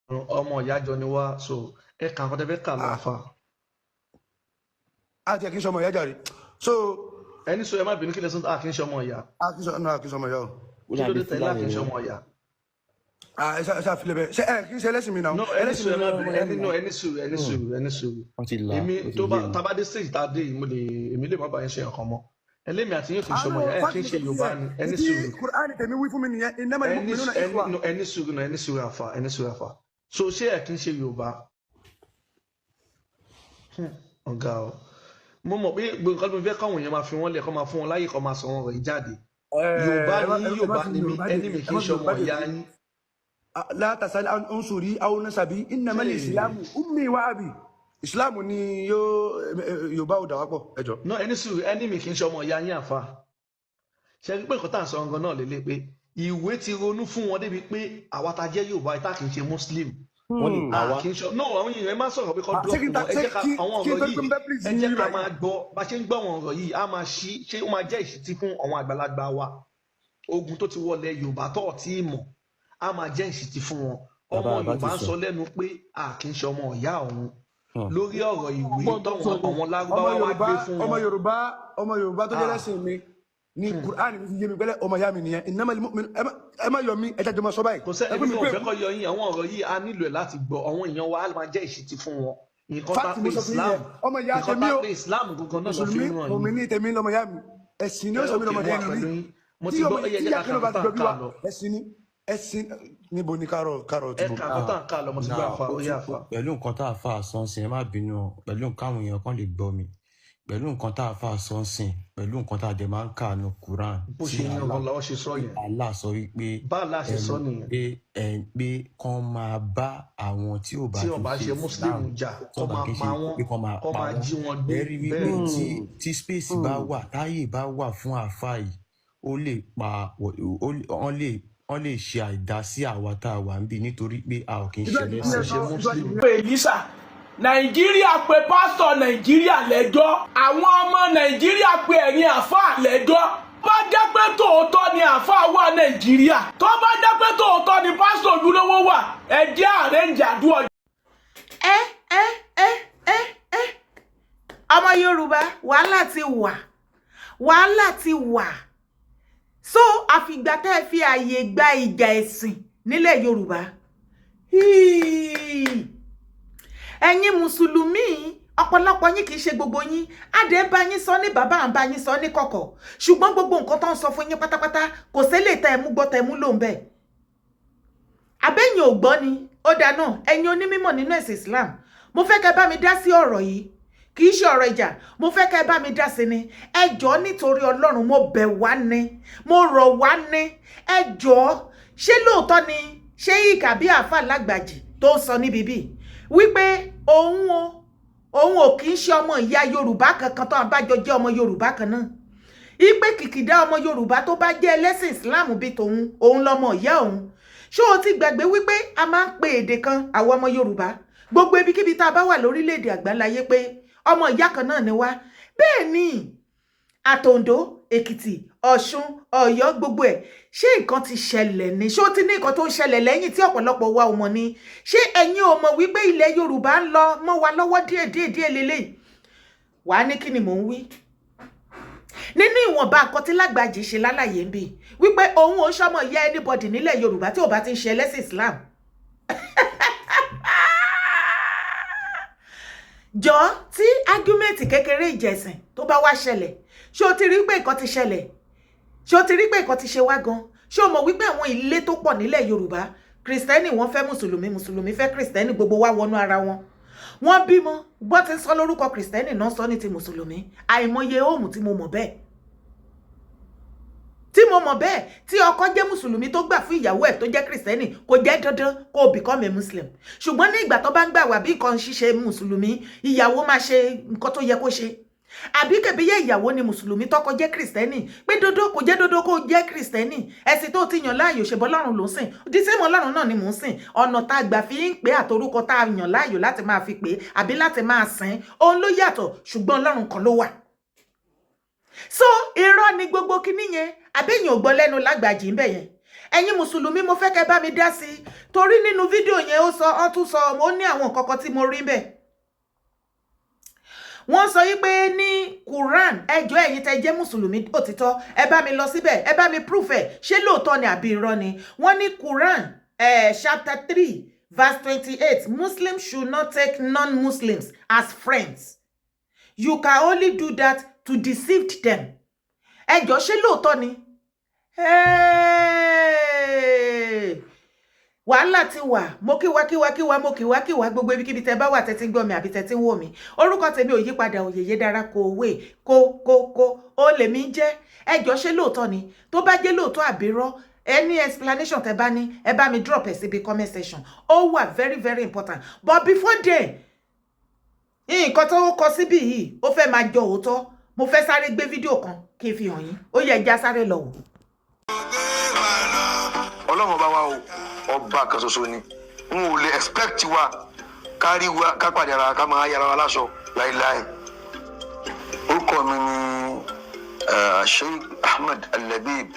Ọmọ ìyá jọ ni wá, so ẹ kà nǹkan tẹ́ fẹ́ kà lọ, àfa. Àti ẹ̀ kì í ṣe ọmọ ìyá jàre, so. Ẹni sọ, ẹ má bínú, kí lẹ sọ? A kì í ṣe ọmọ ìyá? A kì í ṣe, no, a kì í ṣe ọmọ ìyá o. Ó Kí ló dàbí dé tẹ̀lé a Fúlàní kì í ni ṣe wọ́n. ọmọ ìyá? Ah, ẹ ṣá filẹ̀ bẹ́ẹ̀. Ṣé ẹ kì í ṣe ẹlẹ́sìn mi náà? No, ẹni Ẹlẹ́sìn sọ, mi ẹ má lọ́mọ bínú. ìyá Ẹni mi no náà. Ẹni sùúrù, ẹni sùúrù, ẹni sùúrù. Wọ́n ti là, Èmi ó ti tó bá yé mi. tabadé stage tá a dé yìí, mo lè, èmi lè má bá yín ṣe nǹkan mọ́. Ẹlẹ́mi àti yín kì í ṣe ọmọ Àánú ìyá, ẹ kì fáàkì í mi ṣe sọ fún Yorùbá yẹn ni. Ẹni ìdí sùúrù. Kùránì tèmi wí fún mi nìyẹn, innamal Ẹni mu'minuna ẹni ikhwa. No, ẹni sùúrù náà, ẹni sùúrù, àfà, ẹni sùúrù, àfà. So ṣé ẹ kì í ṣe Yorùbá? Ọ̀gá o, mo mọ̀ pé gbogbo nǹkan tó fẹ́ káwọn èèyàn máa fi wọ́n lẹ̀, kọ́ máa fún wọn láyè, kọ́ máa sọ wọn rẹ̀ jáde. Yorùbá Ẹ má ní ẹ má Yorùbá fi ni mí. Yorùbá dè Ẹni mí, mi ẹ kì má í fi ṣe ọmọ Yorùbá dè ìyá mí. yín. La tasal an unsuri aw nasabi, innamal islamu ummi wa abi. Ìsìláàmù ni yóò Yorùbá ò dà wá pọ̀, ẹ jọ. No, ẹni sùúrù, ẹni mi kì í ṣe ọmọ ìyá yín, àfa. Ṣe rí pé nǹkan tá à ń sọ gangan náà lélẹ̀ pé ìwé ti ronú fún wọn débi pé àwa ta jẹ́ Yorùbá tá kì í ṣe Muslim, Wọ́n lè pa a wá. kì í ṣe. No, àwọn èèyàn, ẹ má sọ̀rọ̀ pé kọ́ Ah, ṣé drop kí n ta wọn. Ẹ ṣé jẹ́ ká kí àwọn kí n ọ̀rọ̀ tó pé yìí, n bẹ́ please ẹ yín jẹ́ ká báyìí. máa gbọ́ bá ṣe ń gbọ́ àwọn ọ̀rọ̀ yìí, á máa ṣí, ṣé ó máa jẹ́ ìṣítí fún àwọn àgbàlagbà wa. Ogun tó ti wọlé Yorùbá tó ọ̀ tí ì mọ̀, á máa jẹ́ ìṣítí fún wọn. Bàbá Ọmọ àbá ti Yorùbá ń sọ. sọ lẹ́nu pé a kì í ṣe ọmọ ìyá òun lórí ọ̀rọ̀ ìwé Gbọ́n tó tọ́wọn sọ ni. àwọn Ọmọ Lárúbáwá wá Yorùbá, gbé fún ọmọ wọn. Yorùbá, ọmọ Yorùbá tó jẹ́ Ah, lẹ́sìn mi ní Kùránì mi fi yé mi pẹ́lẹ́ ọmọ ìyá mi nìyẹn, innamal mu'minu. Ẹ má yọ mí, ẹ jáde máa sọ báyìí. Kò sẹ́ Ẹ pé èmi mi kan ò pé fẹ́ kọ́ yọ yín. Àwọn ọ̀rọ̀ yìí, a nílò ẹ̀ láti gbọ́. Àwọn èèyàn wa, á máa jẹ́ ìṣítí fún wọn. Nǹkan tá fáàtì pé mo sọ fún yín Islam, yẹn, ọmọ ìyá nǹkan tèmi tá o, pé Islam gangan náà lọ fi mùsùlùmí ń ràn mùmí yín. ní tèmi lọmọ ìyá mi, ẹ̀sìn ni ó Ẹ sọ mí ókè, lọmọ mo ìyá wà mi. pẹ̀lú yín, mo Tí ti ọmọ gbọ́. Ẹ tí jẹ́ ìyá ká kan náà kà bá nǹkan ti tá jọ à ń bí kà wa, lọ. ẹ̀sìn ni ẹ̀sìn. Níbo ni kárọ̀ kárọ̀ Ẹ ti bò? kà nǹkan tá à ń kà lọ, mo ti gbọ́. Now, Àfa, ó ó ti yá, àfa. Pẹ̀lú nǹkan tá a fà sọ ń sìn, ẹ má bínú o, pẹ̀lú nǹkan àwọn èèyàn kan lè gbọ́ mi, pẹ̀lú nǹkan tá a fà sọ ń sìn, pẹ̀lú nǹkan tá a dẹ̀ máa ń kà ní Quran Bó tí ṣe yan Allah gan lọ́wọ́ ṣe sọ tí yẹn. Allah sọ wípé Bá Allah ṣe sọ nìyẹn. Pé ẹ pé kán máa bá àwọn tí ò bá Tí ti wọn bá ṣe ṣe Muslim Islam jà, tó kọ́ bá máa kí ń pa ṣe wọ́n, pé kán máa kọ́ pa máa wọ́n. jí wọn gbé. Ẹ rí wípé Bẹ́ẹ̀ ni. tí space bá wà, táyè bá wà fún àáfàá yìí, ó lè pa wọ́n lè ṣe àìdá sí àwa tá a wà níbí nítorí pé a ò kí ń Ibi ṣe àti A bí ò ẹ ẹlẹ́sìn. ṣe sọ ibi àti Muslim. bí. Pé Elisa Nàìjíríà pe pásítọ̀ Nàìjíríà lẹ́jọ́, àwọn ọmọ Nàìjíríà pe ẹ̀yin àáfàá lẹ́jọ́. Bá jẹ́ pé tòótọ́ ni àáfàá wà Nàìjíríà, tó bá jẹ́ pé tòótọ́ ni pásítọ̀ ojúlówó wà, ẹ jẹ́ arrange àdúrà. Ẹ ẹ ẹ ẹ ẹ ọmọ Yorùbá, wàhálà ti wà, wàhálà ti wà. So àfìgbà tẹ́ ẹ fi ààyè gba ìjà ẹ̀sìn nílẹ̀ Yorùbá. Híì. Ẹ̀yin mùsùlùmí, ọ̀pọ̀lọpọ̀ yín, kì í ṣe gbogbo yín, adé ń bá yín sọ ní bàbá, à ń bá yín sọ ní kọ̀kọ̀, ṣùgbọ́n gbogbo nǹkan tó ń sọ fún yín pátápátá, kò sẹ́lẹ̀ tẹ́ ẹ mú gbọ́, tẹ́ ẹ mú lò ń bẹ̀. Abẹ́yìn ò gbọ́ ni. Ó dáná, ẹ̀yin onímọ̀ nínú ẹ̀sìn Islam, mo fẹ́ kẹ́ bá mi dá sí ọ̀rọ̀ yìí. Kì í ṣe ọ̀rọ̀ ìjà, mo fẹ́ kẹ́ bá mi dá sí ni. Ẹ jọ̀ọ́, nítorí Ọlọ́run, mo bẹ̀ wá ní, mo rọ̀ wá ní, ẹ jọ̀ọ́, ṣé lóòótọ́ ni Sheikh àbí àáfà Lágbàjì tó ń sọ níbi bíi wípé òun ò kì í ṣe ọmọ ìyá Yorùbá kankan tó àbájọ jẹ́ ọmọ Yorùbá kan náà, ipe kìkìdá ọmọ Yorùbá tó bá jẹ́ ẹlẹ́sìn Islam bíi tòun, òun lọmọ ìyá òun? Ṣé o ti gbàgbé wípé a máa ń pe èdè kan, àwọn ọmọ Yorùbá, gbogbo ibikíbi tá a bá wà lórílẹ̀‐èdè àgbáláyé, pé ọmọ ìyá kan náà ni wá? Bẹ́ẹ̀ ni, àtòǹdó, Èkìtì, Ọ̀ṣun, Ọ̀yọ́, gbogbo ẹ̀. Ṣé nǹkan ti ṣẹlẹ̀ ni? Ṣé ó ti ní nǹkan tó ń ṣẹlẹ̀ lẹ́yìn tí ọ̀pọ̀lọpọ̀ wa ò mọ̀ ni? Ṣé ẹ̀yin ò mọ̀ wípé ilẹ̀ Yorùbá ń lọ mọ́ wa lọ́wọ́ díẹ̀ díẹ̀ díẹ̀ lélẹ́yìí? Wàá ní kí ni mò ń wí nínú ìwọ̀nba nǹkan tí Lágbàjì ṣe lálàyé ń bì wípé òun ò ṣọmọ ìyá anybody nílẹ̀ Yorùbá tí ò bá ti ń ṣe ẹlẹ́sìn Islam. Jọ, tí argument kékeré ìjẹ̀sìn tó bá wá ṣẹlẹ̀, ṣé o ti rí pé nǹkan ti ṣẹlẹ̀? Ṣé o ti rí pé nǹkan ti ṣe wá gan? Ṣé o mọ̀ wípé àwọn ilé tó pọ̀ nílẹ̀ Yorùbá, Kìrìsìtẹ́nì wọ́n fẹ́ mùsùlùmí, mùsùlùmí fẹ́ kìrìsìtẹ́nì, gbogbo wa wọnú ara wọn, wọ́n bímọ, bọ́ ti ń sọ lórúkọ kìrìsìtẹ́nì náà sọ ní ti mùsùlùmí. Àìmọye home tí mo mọ̀ bẹ́ẹ̀, tí mo mọ̀ bẹ́ẹ̀, tí ọkọ jẹ́ mùsùlùmí tó gbà fún ìyàwó ẹ̀ tó jẹ́ kìrìsìtẹ́nì. Kò jẹ́ dandan kó o become a Muslim, ṣùgbọ́n ní ìgbà tó bá ń gbà wá bí nǹkan ṣíṣe mùsùlùmí, ìyàwó máa ṣe nǹkan tó yẹ kó ṣe. Àbí kẹbíyẹ ìyàwó ni mùsùlùmí, tọkọ jẹ́ kìrìsìtẹ́nì, pé dodo kò jẹ́ dodo kó jẹ́ kìrìsìtẹ́nì. Ẹ̀sìn tó ti yàn láàyò, ṣèbọ́ Ọlọ́run ló ń sìn, the same Ọlọ́run náà ni mò ń sìn. Ọ̀nà tá a gbà fi ń pè, àtorúkọ tá a yàn láàyò láti máa fi pè àbí láti máa sìn, òun ló yàtọ̀, ṣùgbọ́n Ọlọ́run kan ló wà. So irọ́ ni gbogbo kinní yẹn. Àbẹ́yìn ò gbọ́ lẹ́nu Lágbàjì ń bẹ̀ yẹn? Ẹ̀yin mùsùlùmí, mo fẹ́ kẹ́ bá mi dá sí i, torí nínú fídíò yẹn, ó sọ, ó tún sọ, ó ní àwọn nǹkan kan tí mo rí bẹ́ẹ̀. Wọ́n sọ yí pé ní Quran, ẹjọ́, ẹ̀yin tẹ́ jẹ́ mùsùlùmí òtítọ́, ẹ bá mi lọ síbẹ̀, ẹ bá mi proof ẹ̀, ṣé lóòótọ́ ni àbí irọ́ ni? Wọ́n ní Quran chapter 3 verse 28, Muslims should not take non-Muslims as friends. You can only do that to deceive them. Ẹjọ́, ṣé lóòótọ́ ni? Hey! Wàhálà ti wà. Mo kíwa kíwa kíwa, mo kíwa kíwa gbogbo ibikíbi tẹ bá wà, tẹ ti ń gbọ́ mi àbí tẹ ti ń wò mí. Orúkọ tèmi ò yípadà, Òyèyé dára kó owó kó kó kó ó lèmi ń jẹ́. Ẹjọ́, ṣé lóòótọ́ ni? Tó bá jẹ́ lóòótọ́ àbírọ́, any explanation tẹ bá ní, ẹ bá mi drop ẹ síbi comment section. Ó wà very very important. But before then, nǹkan tó kọ síbí yìí, ó fẹ́ máa jọ òótọ́. Mo fẹ́ sáré gbé fídíò kan kí n fi hàn yín. Ó yẹ ẹja sáré lọ wò. Ọlọ́run ọba wa o, ọba kan ṣoṣo ni. N ò lè expect wa kárí wa ká pàdé ara ká máa yára wa láṣọ láéláé. Orúkọ mi ni Sheikh Ahmed Al-Labib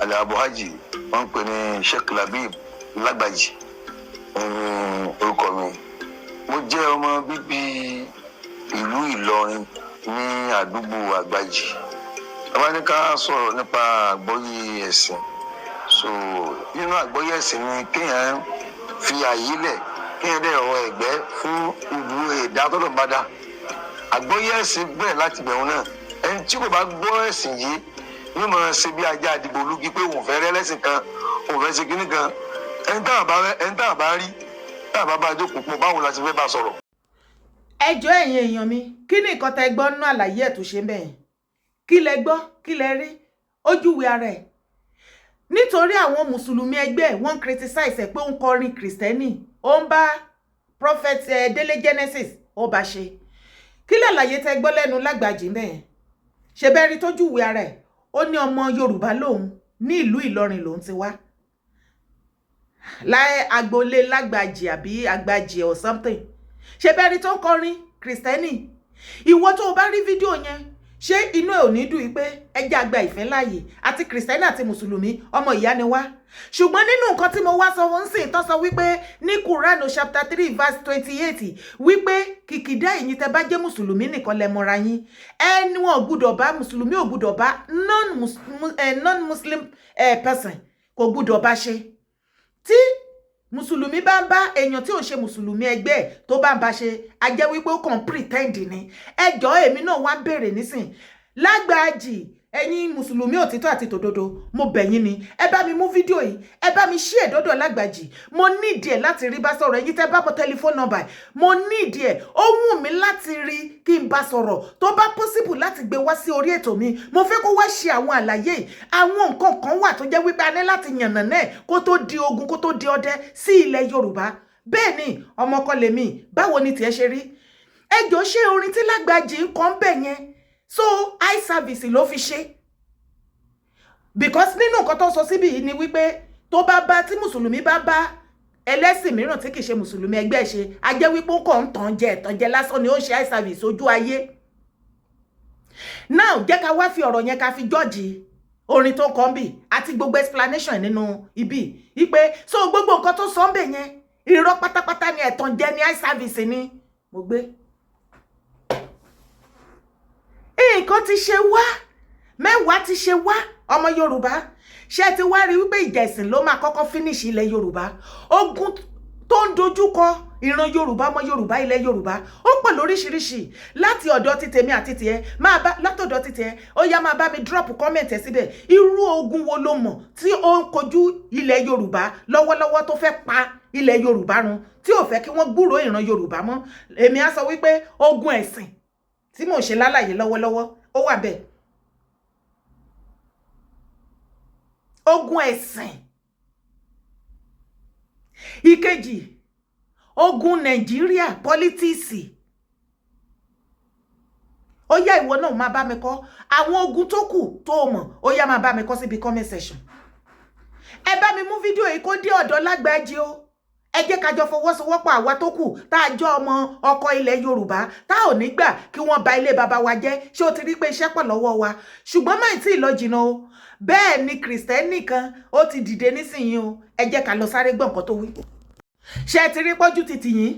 Al-Abuhaji, wọ́n ń pè ní Sheikh Labib Lágbàjì ní orúkọ mi. Mo jẹ́ ọmọ bíbí ìlú Ìlọrin ní àdúgbò Àgbàjì. Bàbá ní ká sọ̀rọ̀ nípa àgbọ́yé ẹ̀sìn. So nínú àgbọ́yé ẹ̀sìn ni kéèyàn fi àyè lẹ̀, kéèyàn dẹ̀ rọ ẹ̀gbẹ́ fún gbogbo ẹ̀dá tó lọ́n bá dá. Àgbọ́yé ẹ̀sìn bẹ̀rẹ̀ láti bẹ̀rù náà. Ẹni tí kò bá gbọ́ ẹ̀sìn yìí yóò máa ṣe bí ajá àdìgbò olúgi pé òun fẹ́ rẹ́lẹ́sìn kan, òun fẹ́ ṣe kínní kan. Ẹni tá a bá rí, tá a bá bá jókòó pọ̀, báwo la ti fẹ́ bá sọ̀rọ̀? Ẹjọ́, ẹ̀yin èèyàn mi, kí ni nǹkan tẹ́ gbọ́ nínú àlàyé ẹ̀ tó ṣe ń bẹ̀yẹn? Kí lẹ gbọ́? Kí lẹ rí? Ojúwe ara ẹ̀, nítorí àwọn mùsùlùmí ẹgbẹ́ ẹ̀ wọ́n criticize ẹ̀ pé ó ń kọrin kìrìsìtẹ́nì, ó ń bá prophet Délé Genesis, ó bá ṣe. Kí làlàyé tẹ́ gbọ́ lẹ́nu Lágbàjì ń bẹ̀yẹn? Ṣe bẹ́ẹ̀ rí tójúwe ara ẹ̀? Ó ní ọmọ Yorùbá lòun, ní ìlú Ìlọrin lòun ti wá, láì agboolé Lágbàjì àbí Àgbàjì or something. Ṣe bẹ́ẹ̀ rí tó ń kọrin kìrìsìtẹ́nì? Ìwọ tó o bá rí fídíò yẹn, ṣé inú ẹ ò ní dùn yìí pé ẹ jẹ́ àgbà ìfẹ́ láàyè, àti kìrìsìtẹ́nì àti mùsùlùmí, ọmọ ìyá ni wá? Ṣùgbọ́n nínú nǹkan tí mo wá sọ fún sìn tán, sọ wípé ní Quran chapter 3 verse 28 wípé kìkìdá ẹ̀yin tẹ́ bá jẹ́ mùsùlùmí nìkan lẹ mọ́ra yín. Ẹni wọn ò gbúdọ̀ bá, mùsùlùmí ò gbúdọ̀ bá non-muslim person, kò gbúdọ̀ bá ṣe. Tí mùsùlùmí bá ń bá èèyàn tí ò ń ṣe mùsùlùmí ẹgbẹ́ ẹ̀ tó bá ń bá ṣe, a jẹ́ wípé ó kàn pretend ni. Ẹjọ́, èmi náà wá béèrè nísìn, Lágbàájì, ẹ̀yin mùsùlùmí òtítọ́ àti tòdodo, mo bẹ̀ yín ni, ẹ bá mi mú fídíò yìí, ẹ bá mi ṣí ẹ̀dọ́dọ̀ Lágbàjì. Mo nídìí ẹ̀ láti rí bá sọ̀rọ̀. Ẹ̀yin tẹ́ bá mọ telephone number, mo nídìí ẹ̀. Ó wù mí láti rí kí n bá sọ̀rọ̀. Tó bá possible láti gbé wá sí orí ètò mi, mo fẹ́ kó wá ṣe àwọn àlàyé. Àwọn nǹkan kan wà tó jẹ́ wípé a ní láti yànnà náà kó tó di ogun, kó tó di ọdẹ sí ilẹ̀ Yorùbá. Bẹ́ẹ̀ ni, ọmọ kan lèmi. Báwo ni tiẹ̀ ṣe rí? Ẹ jọ, ṣé orin tí Lágbàjì ń kọ́ ń bẹ̀ yẹn, so eye service ló fi ṣe? Because nínú nǹkan tó sọ síbí yìí ni wípé tó bá bá, tí mùsùlùmí bá bá ẹlẹ́sìn mìíràn tí kì í ṣe mùsùlùmí ẹgbẹ́ ṣe, a jẹ́ wípé ó kàn ń tàn jẹ, ẹ̀tàn jẹ lásán ni, ó ń ṣe eye service ojú ayé. Now, jẹ́ ká wá fi ọ̀rọ̀ yẹn ká fi jọ́ọ̀jì orin tó kọ́ ń bì àti gbogbo explanation nínú ibi wípé so gbogbo nǹkan tó sọ ń bẹ̀ yẹn, irọ́ pátápátá ni, ẹ̀tàn jẹ ni, eye service ni. Mo gbé nǹkan ti ṣe wá, mẹ́wàá ti ṣe wá. Ọmọ Yorùbá, ṣé ti wá rí wípé ìjà ẹ̀sìn ló máa kọ́kọ́ finish ilẹ̀ Yorùbá? Ogun tó ń dojú kọ ìran Yorùbá, ọmọ Yorùbá, ilẹ̀ Yorùbá, ó pọ̀ lóríṣiríṣi. Láti ọ̀dọ̀ ti tèmi àti tiẹ̀ máa bá, látọ̀dọ̀ ti tiẹ̀, ó yá, máa bá mi drop comment ẹ̀ síbẹ̀. Irú ogun wo ló mọ̀ tí ó ń kojú ilẹ̀ Yorùbá lọ́wọ́lọ́wọ́, tó fẹ́ pa ilẹ̀ Yorùbá run, tí ò fẹ́ kí wọ́n gbúròó ìran Yorùbá mọ́? Èmi á sọ wípé ogun ẹ̀sìn tí mò ń ṣe lálàyé lọ́wọ́lọ́wọ́, ó wà bẹ́ẹ̀. Ogun ẹ̀sìn. Ìkejì, ogun Nàìjíríà, politics. Ó yá, ìwọ náà máa bá mi kọ àwọn ogun tó kù tó o mọ̀. Ó yá, máa bá mi kọ síbi comment section. Ẹ bá mi mú fídíò yìí kó dé ọ̀dọ̀ Lágbàájì o. Ẹ jẹ́ ká jọ fọwọ́sowọ́pọ̀, àwa tó kù tá a jọ ọmọ ọkọ ilẹ̀ Yorùbá, tá ò ní gbà kí wọ́n ba ilé baba wa jẹ́. Ṣé o ti rí pé iṣẹ́ pọ̀ lọ́wọ́ wa? Ṣùgbọ́n má tí ì lọ jìnnà o. Bẹ́ẹ̀ ni Kìrìsìtẹ́nì kan ó ti dìde nísìnyí o. Ẹ jẹ́ ká lọ sáré gbọ́ nǹkan tó wí. Ṣé ẹ ti rí pọ́jú ti tì yín,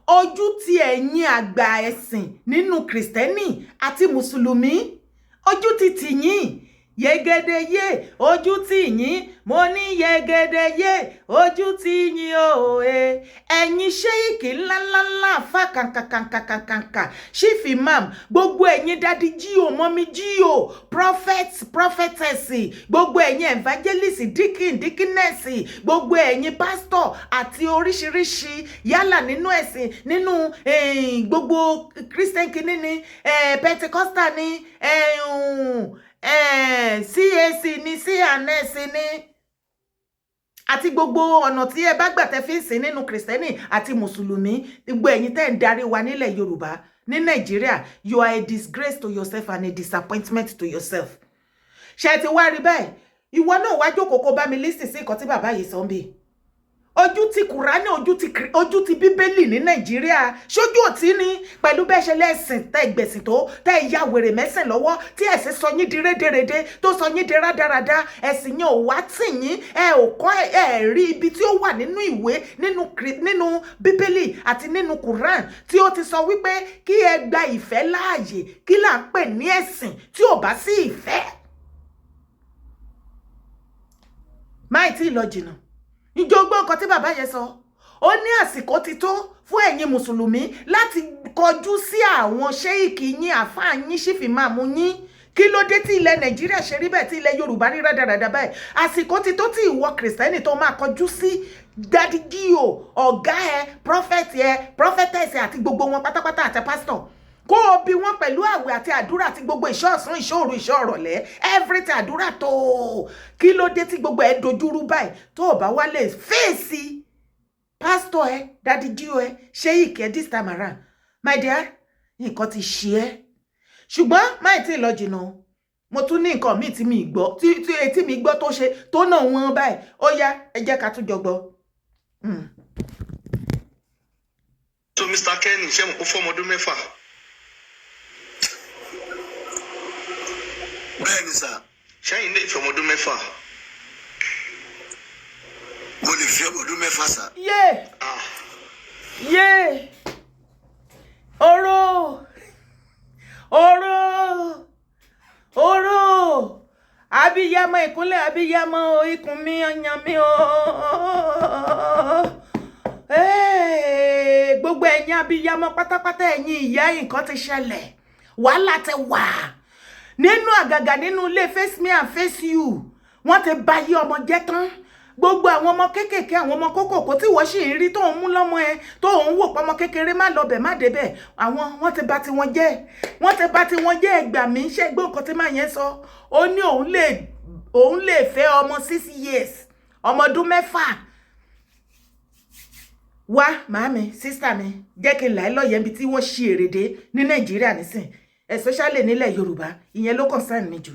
ojú ti ẹ̀yin àgbà ẹ̀sìn nínú Kìrìsìtẹ́nì àti Mùsùlùmí, ojú ti tì yín yegede yé, ojú tì yín, mo ní yegede yé, ojú tì yín o. E ẹ̀yin ṣéìkì ńláńláńlá, fa kàǹkàǹkàǹkàǹkà, chief imam, gbogbo ẹ̀yin daddy G.O, mummy G.O, prophet, prophetess, gbogbo ẹ̀yin evangelist, deacon, deaconess, gbogbo ẹ̀yin pastor àti oríṣiríṣi, yálà nínú ẹ̀sìn, nínú gbogbo Christian kìíní ni, Pentecostal ni, CAC ni, C&S ni, àti gbogbo ọ̀nà tí ẹ bá gbà tẹ́ fi ń sìn nínú Kìrìsìtẹ́nì àti Mùsùlùmí, gbogbo ẹ̀yin tẹ́ ń darí wa nílẹ̀ Yorùbá ní Nàìjíríà, you are a disgrace to yourself and a disappointment to yourself. Ṣe ti wá rí báyìí? Ìwọ náà wá jókòó kó bá mi listen sí nǹkan tí bàbá yìí sọ ń bì. Ojú ti Kùránì, ojú ti Bíbélì ní Nàìjíríà, ṣojú òtí ni pẹ̀lú bẹ́ẹ̀ ṣe lẹ́sìn tẹ́ gbẹ̀sìn tó tẹ́ ya wèrè mẹ́sìn lọ́wọ́, tí ẹ̀sìn sọ yín di rédèrèdè, tó sọ yín di rádaràda. Ẹ̀sìn yẹn ò wá tì yín, ẹ ò kọ́, ẹ rí ibi tí ó wà nínú ìwé, nínú Bíbélì àti nínú Quran tí ó ti sọ wípé kí ẹ gba ìfẹ́ láàyè. Kí là ń pè ní ẹ̀sìn tí ò bá sí ìfẹ́? Máì tí ì lọ jìnnà, ìjọ gbọ́ nǹkan tí bàbá yẹn sọ. Ó ní àsìkò ti tó fún ẹ̀yin Mùsùlùmí láti kọjú sí àwọn ṣéìkì yín, àfáà yín, chief imam yín. Kí ló dé tí ilẹ̀ Nàìjíríà ṣe rí bẹ́ẹ̀, tí ilẹ̀ Yorùbá rí rádaràdà báyìí? Àsìkò ti tó tí ìwọ Kìrìsìtẹ́nì tó máa kọjú sí daddy G.O, ọ̀gá ẹ, prophet ẹ, prophetess àti gbogbo wọn pátápátá àti pásítọ̀, kó o bí wọn pẹ̀lú àwẹ̀ àti àdúrà àti gbogbo ìṣọ́ ọ̀sán, ìṣọ́ òru, ìṣọ́ ọ̀rọ̀lẹ́, everything, àdúrà tó. Kí ló dé tí gbogbo ẹ dojúrú báyìí? Tó o bá wá lè fèsì pásítọ̀ ẹ, daddy G.O ẹ, ṣéyìkì ẹ this time around, my dear, nǹkan ti ṣe ẹ́. Ṣùgbọ́n máì tí ì lọ jìnnà o, mo tún ní nǹkan míì tí mi gbọ́, tí etí mi gbọ́, tó ṣe tó náà wọ́n báyìí. Ó yá, ẹ jẹ́ ká tún jọ gbọ́. So Mr. Kenny, ṣé mo kó fọmọ ọdún 6? Bẹ́ẹ̀ ni sà. Ṣẹ́yìn lè fi ọmọ ọdún 6? Mo lè fi ọmọ ọdún 6 sà. Yé yé, oró, oró, oró, abiyamọ ìkúnlẹ̀, abiyamọ ikùn mi, ọyàn mi o. Gbogbo ẹ̀yin abiyamọ pátápátá, ẹ̀yin ìyá, nǹkan ti ṣẹlẹ̀, wàhálà ti wà nínú àgàgà nínú ilé face me and face you. Wọ́n ti bà yí ọmọ jẹ́ tán. Gbogbo àwọn ọmọ kéékèèké, àwọn ọmọ kókòkò tí wọ́n sì ń rí tó ń mú lọ́mọ ẹ, tó ń wò pọ́mọ kékeré, má lọ bẹ̀, má débẹ̀, àwọn wọ́n ti bà tiwọn jẹ́, wọ́n ti bà tiwọn jẹ́. Ẹgbà mí, ṣe gbọ́ nǹkan tí màá yẹn sọ? Ó ní òun lè fẹ́ ọmọ 6 years, ọmọ ọdún 6. Wá, màámi, sister mi, jẹ́ kí n là ẹ́ lọ́yẹ̀ níbi tí wọ́n ṣí èrè dé ní Nàìjíríà nísìn, especially nílẹ̀ Yorùbá. Ìyẹn ló concern mi jù.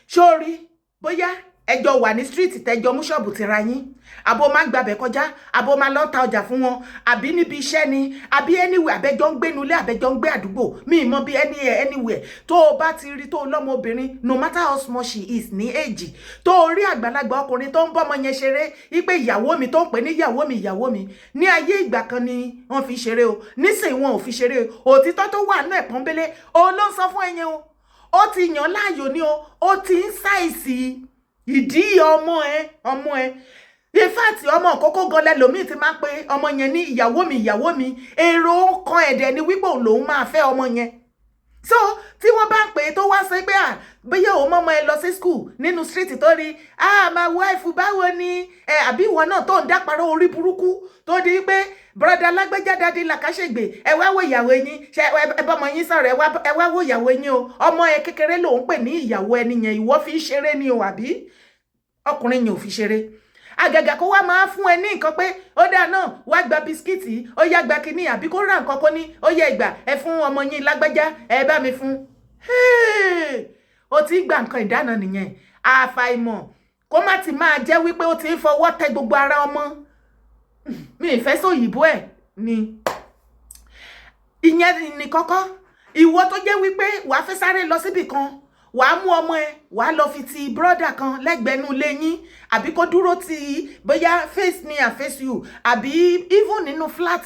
Sórí bóyá ẹjọ́ wà ní street, tẹjọ́ mú ṣọ́ọ̀bù tira yín, àbó máa ń gbàbẹ̀ kọjá, àbó máa lọ ta ọjà fún wọn, àbí níbi iṣẹ́ ni, àbí anywhere, àbẹ́jọ́ ń gbénulé, àbẹ́jọ́ ń gbé àdúgbò, mi ì mọ bí anywhere tó o bá ti rí tó o lọ́mọbìnrin, no matter how small she is ní èjì, tó o rí àgbàlagbà ọkùnrin tó ń bọ́mọ yẹn ṣeré wípé ìyàwó mi, tó ń pè ní ìyàwó mi, ìyàwó mi, ní ayé ìgbà kan ni wọ́n fi ṣeré o, nísìnyí wọn ò fi ṣeré o. Òtítọ́ tó wà nínú ẹ̀ pọ́nbélé òun ló ń sọ fún ẹyẹn o. Ó ti yàn láàyò ni o, ó ti ń ṣàìsí ìdí ọmọ ẹ, ọmọ ẹ. In fact, ọmọ òkókó gan lẹlòmíì ti máa ń pe ọmọ yẹn ní ìyàwó mi, ìyàwó mi. Èrò kan ẹ̀dẹ̀ ni wípé òun lòun máa fẹ́ ọmọ yẹn. So tí wọ́n bá ń pè é, tó wá sọ pé à bóyá òun mọ́mọ́ ẹ lọ sí school nínú street, tó rí, "Ah, my wife, báwo ni ẹ?" Àbí ìwọ náà tó ń dáparọ́ orí burúkú tó di pé, "Brother lágbẹ́já, daddy làkàṣègbè, ẹ wá wo ìyàwó yín, ṣe ẹ bọ́mọ yín sọ̀rọ̀, ẹ wá wo ìyàwó yín o." Ọmọ ẹ kékeré lòun pè ní ìyàwó ẹni yẹn. Ìwọ fi ń ṣeré ni o, àbí ọkùnrin yẹn ò fi ṣeré? Àgàgà kó wá máa fún ẹ ní nǹkan pé ó dáa náà, wá gba bisikíìtì, ó yá gba kínní, àbí kó ra nǹkan kó ní ó yẹ ìgbà ẹ fún ọmọ yín lágbájá, ẹ bá mi fún. Ó ti gba nǹkan ìdáná nìyẹn. Àfàìmọ̀ kó má ti máa jẹ́ wípé ó ti ń fọwọ́ tẹ gbogbo ara ọmọ. Mi Mi ì fẹ́ sóyìnbó ẹ̀ ni. Ìyẹn ní kọ́kọ́. Ìwọ tó jẹ́ wípé wàá fẹ́ sáré lọ síbì kan, wàá mú ọmọ ẹ, wàá lọ fi ti brother kan lẹ́gbẹ̀ẹ́nu ilé yín, àbí kó dúró ti bóyá face me and face you, àbí even nínú flat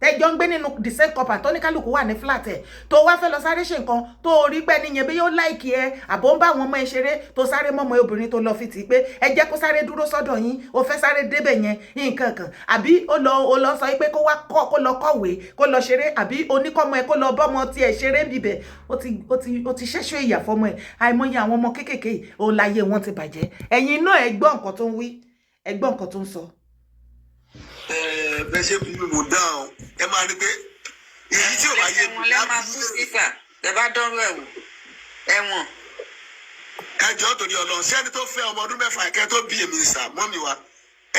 tẹjọ ń gbé nínú the same compound, tó ní kálukú wà ní flat ẹ, tó wá fẹ́ lọ sáré ṣe nǹkan, tó rí pé níyẹn bí yóò like ẹ, àbò ń bá àwọn ọmọ ẹ ṣeré, tó sáré mọ́mọ́ obìnrin tó lọ fi tì í pé ẹ jẹ́ kó sáré dúró sọ́dọ̀ yín, ó fẹ́ sáré débẹ̀ yẹn nǹkan kan, àbí ó lọ sọ pé kó wá kọ́, kó lọ kọ̀wé, kó lọ ṣeré, àbí oníkọ́mọ ẹ kó lọ bọ́mọ tiẹ̀ ṣeré bíbẹ̀, ó ti ṣẹ́ṣọ́ ìyà fọmọ ẹ. Àìmọye àwọn ọmọ kéékèèké ó láyé wọn ti bàjẹ́. Ẹ̀yin náà, ẹ gbọ́ nǹkan tó ń wí, ẹ gbọ́ nǹkan tó ń sọ. Bẹ́ẹ̀ ṣe bí mo dáhùn, ẹ máa rí pé èyí tí ò bá yé mi. Ẹ̀wọ̀n lẹ́ máa kú sísà tẹ bá dánrú ẹ̀ wò, ẹ̀wọ̀n. Ẹ jọ̀ọ́, torí Ọlọ́run, ṣé ẹni tó fẹ́ ọmọ ọdún 6 yẹn, kẹ́ tó bí èmi sà mọ́mi wa,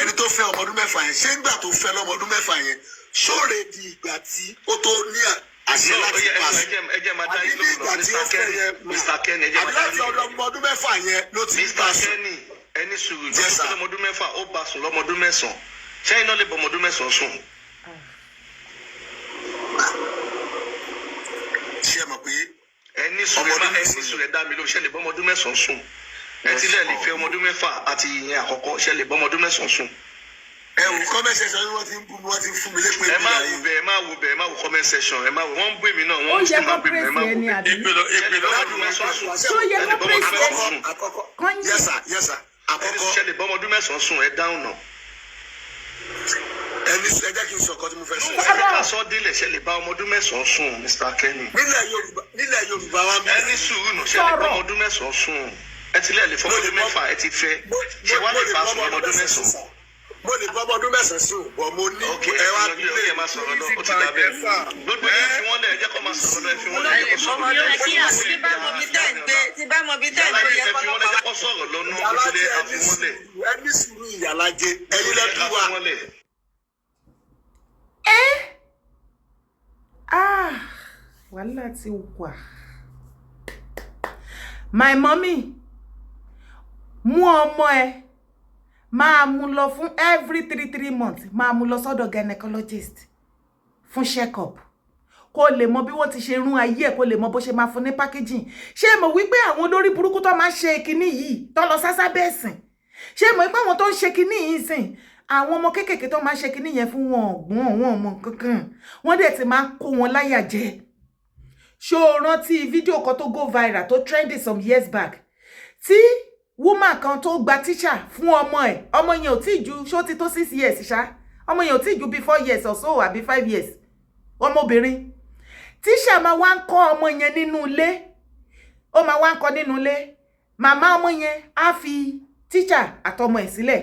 ẹni tó fẹ́ ọmọ ọdún 6 yẹn, ṣé ńgbà tó fẹ́ lọ́mọ ọdún 6 yẹn, ṣóòrè di ìgbà tí ó tó ní àṣẹ No, láti ẹ bá ẹ sùn, ẹ jẹ́ máa dá àbí yín ní lóhùn ìgbà lọ. tí ó Mr. fẹ́ Kenny, yẹn, Mr. Kenny, ẹ jẹ́ àbí máa dá láti yín ọdún lóhùn. ọmọ ọdún 6 yẹn ló ti Mr. bá sùn? Kenny, ẹni sùúrù. Yes, sir. Tó lọ́mọ ọdún 6, ó bá sùn lọ́mọ ọdún 9, ṣẹ́yìn náà lè bọ́ ọmọ ọdún 9 sùn? Ṣé ẹ mọ̀ pé Ẹni sùúrù. ọmọ Ẹ má ọdún ẹni 9 sùúrù, ẹ dá mi lóhùn. Ṣẹ́ lè bọ́ ọmọ ọdún 9 sùn? Ẹ ti lẹ́ẹ̀ lè fẹ́ ọmọ ọdún 6 àti ìyẹn àkọ́kọ́, ṣẹ́ lè bọ́ ọmọ ọdún 9 sùn? Ẹ wò, comment section ni wọ́n ti ń bú mi, wọ́n ti ń fún mi lépè. Ẹ má bí wò ayé. bẹ́ẹ̀, ẹ má wò bẹ́ẹ̀, ẹ má wò comment section, ẹ má wò. Wọ́n ń bú èmi náà, Ó wọ́n yẹ sì kó máa bú èmi, ẹ má praise wò ẹni bẹ́ẹ̀. àbí? Ṣẹ́ lè bọ́ ọmọ ọdún 9 sùn? Ṣó yẹ Ṣẹ́ lè kó bọ́ ọmọ ọdún praise 9 ẹni sùn? Àkọ́kọ́ Kọ́nyìn. Yes sir, yes sir. Ẹni Àkọ́kọ́ ṣẹ́ lè bọ́ ọmọ ọdún 9 sùn? Ẹ dáhùn náà. Ẹni ẹ jẹ́ kí n sọ ọkọ tí mo fẹ́ sọ. Ẹ jẹ́ ká sọ délẹ̀. Ṣẹ́ lè bá ọmọ ọdún 9 sùn, Mr. Kenny? Nílẹ̀ Yorùbá wa mi. Ẹni sùúrù nù. Ṣẹ́ lè bọ́ ọmọ ọdún 9 sùn? Ẹ ti lẹ́ẹ̀ lè fọmọ ọdún 6, ẹ ti fẹ́, ṣé wàá lè bá sùn ọmọ ọdún 9? Mo lè bọ́ ọmọ ọdún 9 sùn, bọ̀ mo ní Ok, ẹ wá ẹ fi ẹ máa sọ̀rọ̀ lọ, ó ti dà bẹ́ẹ̀. Gbogbo ẹ fi wọ́n lẹ̀, ẹ jẹ́ kó máa sọ̀rọ̀ lọ, ẹ fi wọ́n lẹ̀, ẹ jẹ́ kó sọ̀rọ̀ lọ. Tí bá mọ bí tẹ́ ń gbé, tí bá mọ bí tẹ́ ń gbé, Ìyálájé, yẹ ẹ fi wọ́n lẹ̀, kọ́lọ́pàá jẹ́ kó sọ̀rọ̀ lọ náà, bó ti lẹ̀, ẹ fi wọ́n lẹ̀. Ẹni sùúrù, ìyálájé, ẹ̀yin lẹ bí Ẹ fi wa. wọ́n lẹ̀. Ẹ́ ah, wàhálà ti wà. My mommy, mú ọmọ ẹ, máa mú lọ fún every 3 3 months, máa mú lọ sọ́dọ̀ gynecologist fún check up, kó lè mọ bí wọ́n ti ṣe rún ayé ẹ̀, kó lè mọ bó ṣe máa fún ní packaging. Ṣé mo wí pé àwọn olórí burúkú tó máa ń ṣe kinní yìí, tó lọ sásá bẹ́ẹ̀ sìn, ṣé mo wí pé àwọn tó ń ṣe kinní yìí sìn, àwọn ọmọ kéékèèké tó máa ń ṣe kinní yẹn fún wọn, ọ̀gbọ́n wọn ọmọ kankan, wọ́n dẹ̀ ti máa ń kó wọn láyà jẹ. Ṣó o rántí fídíò kan tó go viral, tó trendy some years back, tí woman kan tó gba teacher fún ọmọ ẹ̀? Ọmọ yẹn ò tí ì ju, ṣó ti tó 6 years ṣá? Ọmọ yẹn ò tí ì ju bí 4 years or so, àbí 5 years. Ọmọbìnrin, tíṣà máa wá ń kọ́ ọmọ yẹn nínú ilé, ó máa wá ń kọ́ nínú ilé. Màmá ọmọ yẹn á fi tíṣà àtọmọ ẹ̀ sílẹ̀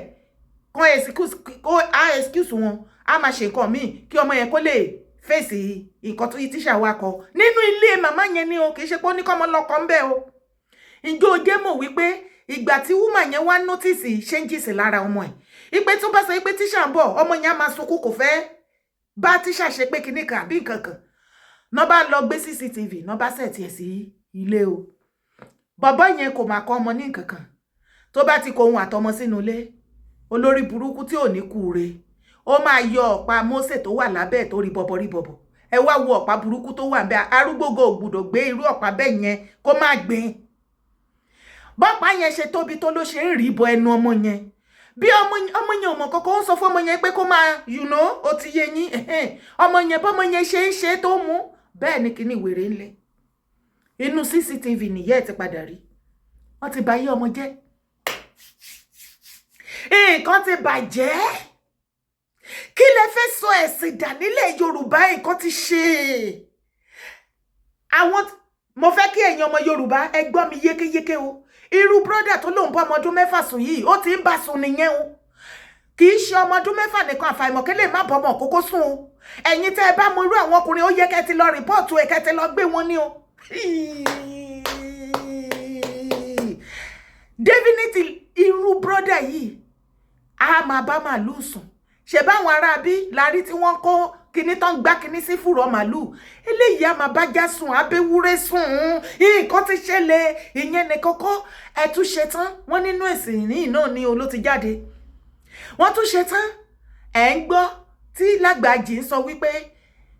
kan, excuse kó á excuse wọn, á máa ṣe nǹkan míì kí ọmọ yẹn kó lè fèsì nǹkan tó tíṣà wa kọ nínú ilé. Màmá yẹn ni o, kì í ṣe pé ó ní kọ́mọ lọ́kọ ń bẹ̀ o. Ǹjẹ́ o jẹ́ mọ̀ wípé ìgbà tí woman yẹn wá notice changes lára ọmọ ẹ̀, ìpè tó bá sọ pé tíṣà ń bọ̀, ọmọ yẹn á máa sunkún, kò fẹ́ bá tíṣà ṣe pé kinní kan àbí nǹkan kan, náà bá lọ gbé CCTV, náà bá set ẹ̀ sí ilé o. Bàbá yẹn kò máa kọ́ ọmọ ní nǹkan kan. Tó bá ti kó ohun àtọmọ sínú ilé, olórí burúkú tí ò ní kú re, ó máa yọ ọ̀pá Mósè tó wà lábẹ́ ẹ̀ tó rí bọ̀bọ̀ rí bọ̀bọ̀. Ẹ wá wo ọ̀pá burúkú tó wà níbẹ̀. Arúgbógo ò gbúdọ̀ gbé irú ọ̀pá bẹ́ẹ̀ yẹn kó má gbìn. Bọ́pá yẹn ṣe tóbi tó, ló ṣe ń rí bọ ẹnu ọmọ yẹn. Bí ọmọ yẹn ò mọ̀ kọ́kọ́, ó sọ fún ọmọ yẹn pé kó máa ó ti yé yín. Ọmọ yẹn, bọ́mọ yẹn ṣe ń ṣe tó mú bẹ́ẹ̀ ni kíní wèrè ńlẹ̀. Inú CCTV nìyẹ́ ẹ̀ ti padà rí. Wọ́n ti bà ayé ọmọ jẹ́, nǹkan ti bàjẹ́. Kí lẹ fẹ́ sọ ẹ̀sìn dà nílẹ̀ Yorùbá? Nǹkan ti ṣe àwọn. Mo fẹ́ kí ẹ̀yin ọmọ Yorùbá, ẹ gbọ́ mi yékéyéké o. Irú brother tó lóun bá ọmọ ọdún 6 sùn yìí, ó ti ń bá sùn nìyẹn o. Kì í ṣe ọmọ ọdún 6 nìkan, àfàìmọ̀ kí lè má bọ́ ọmọ kókó sùn o. Ẹ̀yin tẹ́ ẹ bá mọ irú àwọn ọkùnrin, ó yẹ kẹ́ ti lọ report ẹ̀, kẹ́ ti lọ gbé wọn ní o. Definitely, irú brother yìí a máa bá màlúù sùn. Ṣe báwọn ará bí la rí tí wọ́n kó kinní tán, gbá kinní sí fùrọ̀ màlúù. Eléyìí a máa bá já sùn, abéwúrẹ́ sùn. Nǹkan ti ṣẹlẹ̀. Ìyẹn ní kọ́kọ́. Ẹ tún ṣe tán, wọ́n nínú ẹ̀sìn yìí náà ni o ló ti jáde. Wọ́n tún ṣe tán, ẹ̀ ń gbọ́. Tí Lágbàjì ń sọ wípé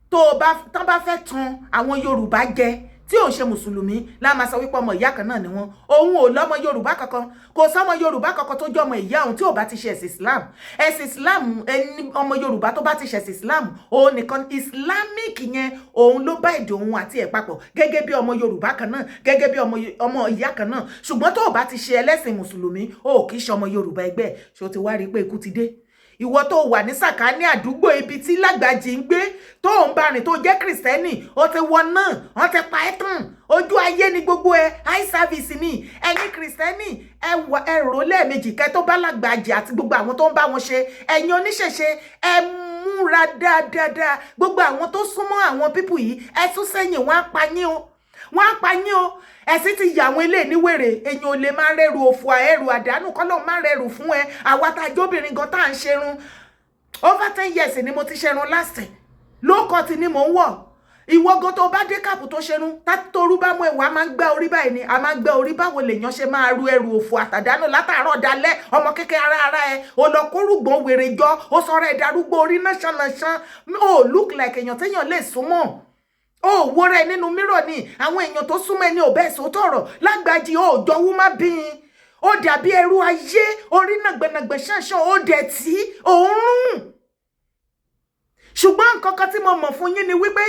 tó o bá tán bá fẹ́ tan àwọn Yorùbá jẹ tí ò ń ṣe mùsùlùmí la máa sọ wípé ọmọ ìyá kan náà ni wọn. Òun ò lọ́mọ Yorùbá kankan, kò sọ́mọ Yorùbá kankan tó jẹ́ ọmọ ìyá òun tí ò bá ti ṣe ẹ̀sìn Islam. Ẹ̀sìn Islam, ẹni ọmọ Yorùbá tó bá ti ṣe ẹ̀sìn Islam, òun nìkan Islamic yẹn, òun ló bá èdè òun àti ẹ̀ papọ̀ gẹ́gẹ́ bí ọmọ Yorùbá kan náà, gẹ́gẹ́ bí ọmọ ìyá kan náà. Ṣùgbọ́n tó o bá ti ṣe ẹlẹ́sìn mùsùlùmí, o kì í ṣe ọmọ Yorùbá ẹgbẹ́. Ṣé o ti wá rí i pé ikú ti dé? Ìwọ tó wà ní sàkání àdúgbò ibi tí Lágbàjì ń gbé, tó ń bá rìn, tó jẹ́ Christian, ó ti wọ náà, wọ́n ti pa ẹ́ tán. Ojú ayé ni gbogbo ẹ, eye service ni. Ẹ̀yin Christian, ẹ wà, ẹ rò lẹ́ẹ̀mejì kẹ́ tó bá Lágbàjì àti gbogbo àwọn tó ń bá wọn ṣe. Ẹ̀yin oníṣẹ̀ṣe, ẹ múra dáadáa. Gbogbo àwọn tó súnmọ́ àwọn people yìí, ẹ tún sẹ́yìn, wọ́n á pa yín o, wọ́n á pa yín o. Ẹ̀sìn ti yà àwọn ilé níwèrè. Èèyàn ò lè máa rẹrù òfò, ẹrù àdánù kọ́lọ́ máa rẹrù fún ẹ. Àwa tá a jóbìnrin gan tá à ń ṣerun, over 10 years ni mo ti ṣerun last. Low cut ni mò ń wọ̀. Ìwọ gan tó bá dé cap tó ṣerun, torú bá mú ẹ, wàá máa ń gbá orí báyìí ni, a máa ń gbá orí. Báwo lèèyàn ṣe máa ru ẹrù òfò àtàdánù látàárọ̀ dalẹ́? Ọmọ kékeré ara ẹ ò lọ kórùgbọ̀n wèrè jọ, ó sọ̀rọ̀ ẹ̀ darúgbó, orí náṣánnáṣán. Ó look like èèyàn téèyàn lè súnmọ́. Ó wo rẹ nínú mirror ni àwọn èèyàn tó súnmọ́ ẹni ò bẹ́ẹ̀ sòótọ́ ọ̀rọ̀. Lágbàjì, ó jọ wúmá bíi ó dàbí ẹrú ayé, orí nàgbẹ̀nàgbẹ̀ ṣánṣán, ó dẹ̀ tí òórùn. Ṣùgbọ́n nǹkan kan tí mo mọ̀ fún yín ni wípé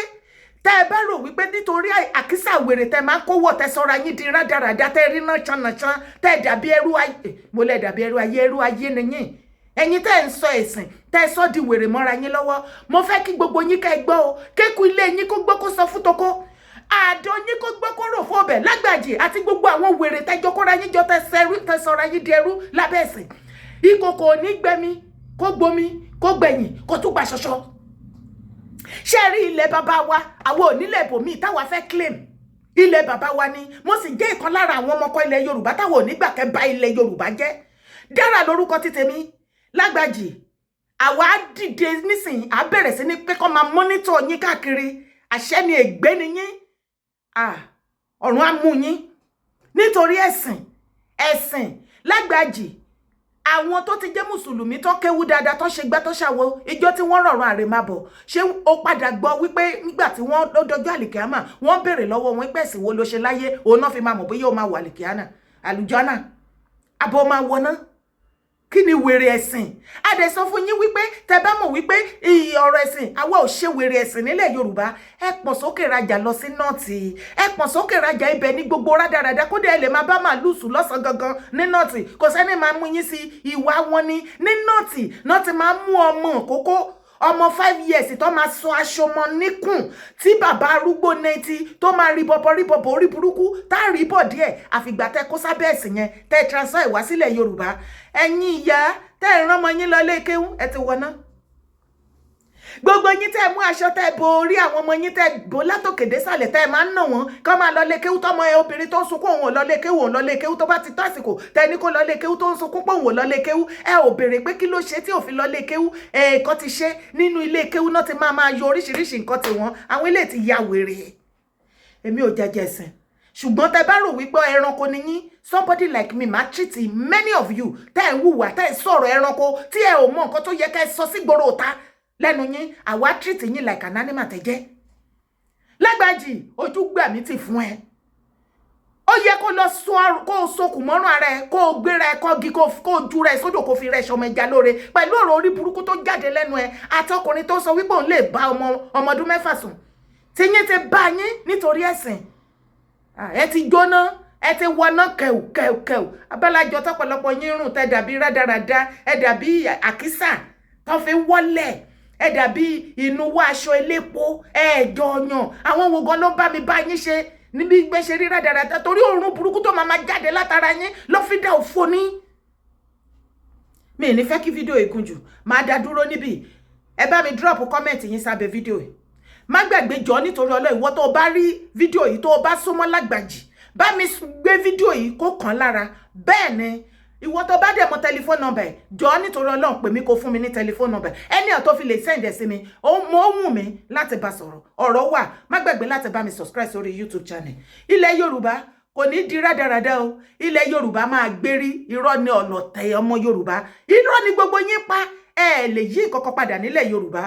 tẹ́ ẹ bá rò wípé nítorí àkísà wèrè tẹ́ máa ń kówó, tẹ́ sọ́ra yín di rádaràda, tẹ́ rí náà ṣánṣán, tẹ́ dàbí ẹrú ayé, mo lẹ́ dàbí ẹrú ayé, ẹrú ayé nìyín. Ẹ̀yin tẹ́ ń sọ ẹ̀sìn, tẹ́ ẹ sọ di wèrè mọ́ra yín lọ́wọ́, mo fẹ́ kí gbogbo yín ká ẹ gbọ́ o. Kéku ilé yín kó gbọ́, kó sọ fún toko, àdó yín kó gbọ́, kó rò fún ọbẹ̀. Lágbàjì àti gbogbo àwọn wèrè tẹ́jọ́ kóra yín jọ, tẹ́ sọra yín di ẹrú lábẹ́ ẹ̀sìn, ìkòkò ò ní gbẹmí kó gbomi, kó gbẹ̀yìn, kó tún gbà ṣọṣọ. Ṣé ẹ rí ilẹ̀ bàbá wa? Àwọn onílẹ̀ ibòmíì táwa fẹ́ claim, ilẹ̀ bàbá wa ni. Mo sì jẹ́ ìkan lára àwọn ọmọkọ ilẹ̀ Yorùbá táwọn onígbà kẹ́ bà ilẹ̀ Yorùbá jẹ́. Dára lórúkọ ti tèmi. Lágbàjì, àwa dìde nísìnyí, à bẹ̀rẹ̀ sí ní pé kọ́ máa monitor yín káàkiri. Àṣẹ ni, ègbé ni yín. Ọ̀run á mú yín nítorí ẹ̀sìn. Ẹ̀sìn Lágbàjì, àwọn tó ti jẹ́ mùsùlùmí, tó kéwú dáadáa, tó ṣe gbá, tó ṣàwo ìjọ tí wọ́n rọ̀rùn àrèmábọ̀, ṣé ó padà gbọ́ wípé nígbà tí wọ́n lọ́dọọjọ́ àlìkíámà, wọ́n béèrè lọ́wọ́ wọn pé ẹ̀sìn wo ló ṣe láyé? Òun náà fi máa mọ̀ bóyá ó máa wà àlìkíámà, àlùjọ́nà, àbọ̀ máa wọná. Kí ni wèrè ẹ̀sìn? A dẹ̀ sọ fún yín wípé tẹ bá mọ̀ wípé ọ̀rọ̀ ẹ̀sìn, àwa ò ṣe wèrè ẹ̀sìn nílẹ̀ Yorùbá. Ẹ pọ̀n sókè rajà lọ sí North, ẹ pọ̀n sókè rajà. Ibẹ̀ ní gbogbo rádaràda. Kódà ẹ lè máa bá màálù sùn lọ́sàn gangan ní North, kò sẹ́ni máa mú yín sí. Ìwà wọn ni ní North náà ti máa mú ọmọ kókó, ọmọ 5 years, tó máa sọ aṣọ mọ níkùn, tí bàbá arúgbó 90 tó máa rí bọbọ, rí bọbọ, orí burúkú tá a rí bọ̀ díẹ̀. Àfìgbà tẹ kó sábẹ́ ẹ̀sìn yẹn, tẹ transfer ìwá sílẹ̀ Yorùbá. Ẹ̀yin ìyá tẹ́ ẹ̀ rán ọmọ yín lọ ilé kéwú, ẹ ti wọná. Gbogbo yín tẹ́ mú aṣọ, tẹ́ bo orí àwọn ọmọ yín, tẹ́ bò látòkè désàlẹ̀, tẹ́ máa ń nà wọ́n kọ́ máa lọ lé kéwú, tọmọ ẹ obìnrin tó ń sunkún òun ò lọ lé kéwú, òun lọ lé kéwú, tó bá ti tó àsìkò tẹ́ ní kó lọ lé kéwú, tó ń sunkún pé òun ò lọ lé kéwú, ẹ ò béèrè pé kí ló ṣe tí ò fi lọ lé kéwú. Ẹ nǹkan ti ṣe nínú ilé kéwú náà, ti máa máa yọ oríṣiríṣi nǹkan tiwọn. Àwọn ilé ti ya wèrè. Èmi ò jẹjẹ ẹ̀sìn, ṣùgbọ́n tẹ́ bá rò wípé ẹranko ni yín, somebody like me máa treat many of you tẹ́ ẹ̀ ń hùwà, tẹ́ ẹ̀ sọ̀rọ̀ ẹranko, tí ẹ ò mọ nǹkan tó yẹ ká ẹ sọ sígboro òta lẹ́nu yín, àwa treat yín like an animal. Tẹ́ jẹ́ Lágbàjì, ojú gbà mí ti fún ẹ. Ó yẹ kó lọ sọ, kó o sokùn mọ́rùn ara ẹ, kó o gbéra ẹ kọ́gi, kó o jura ẹ sódò, kó o fi rẹ ṣọmọ ẹja lóore pẹ̀lú ọ̀rọ̀ orí burúkú tó jáde lẹ́nu ẹ, àtọkùnrin tó sọ wípé òun lè bá ọmọ ọdún 6 sùn. Tí yín ti bá yín nítorí ẹ̀sìn, ẹ ti jóná, ẹ ti wọná kẹwù kẹwù kẹwù. Abálájọ tọ̀pọ̀lọpọ̀ yín rùn, tẹ dàbí rádaràda, ẹ dàbí àkísà tó fi wọlẹ̀, ẹ dàbí ìnuwọ́ aṣọ elépo. Ẹ jọyàn àwọn wo gan ló ń bá mi bá yín ṣe níbi gbé ṣe rí rádaràda, torí òórùn burúkú tó máa ma jáde látara yín ló fi dá òfo ní. Mi ní fẹ́ kí fídíò yìí gùn jù, máa dá dúró níbí. Ẹ bá mi drop comment yín sábẹ́ fídíò yìí. Má gbàgbé, jọ nítorí Ọlọ́run, ìwọ tó o bá rí fídíò yìí, tó o bá súnmọ́ Lágbàjì, bá mi gbé fídíò yìí kó kàn lára. Bẹ́ẹ̀ ni, ìwọ tó bá dẹ̀ mọ telephone number, jọ nítorí Ọlọ́run, pè mí kó fún mi ní telephone number ẹni ẹ̀ tó fi lè send ẹ̀ sí mi. Mo wù mí láti bá sọ̀rọ̀, ọ̀rọ̀ wà. Má gbàgbé láti bá mi subscribe sórí YouTube channel. Ilẹ̀ Yorùbá kò ní di rádaràda o. Ilẹ̀ Yorùbá máa gbérí. Irọ́ ni ọ̀lọ̀tẹ̀ ọmọ Yorùbá, irọ́ ni gbogbo yín pa. Ẹ lè yí nǹkan kan padà nílẹ̀ Yorùbá.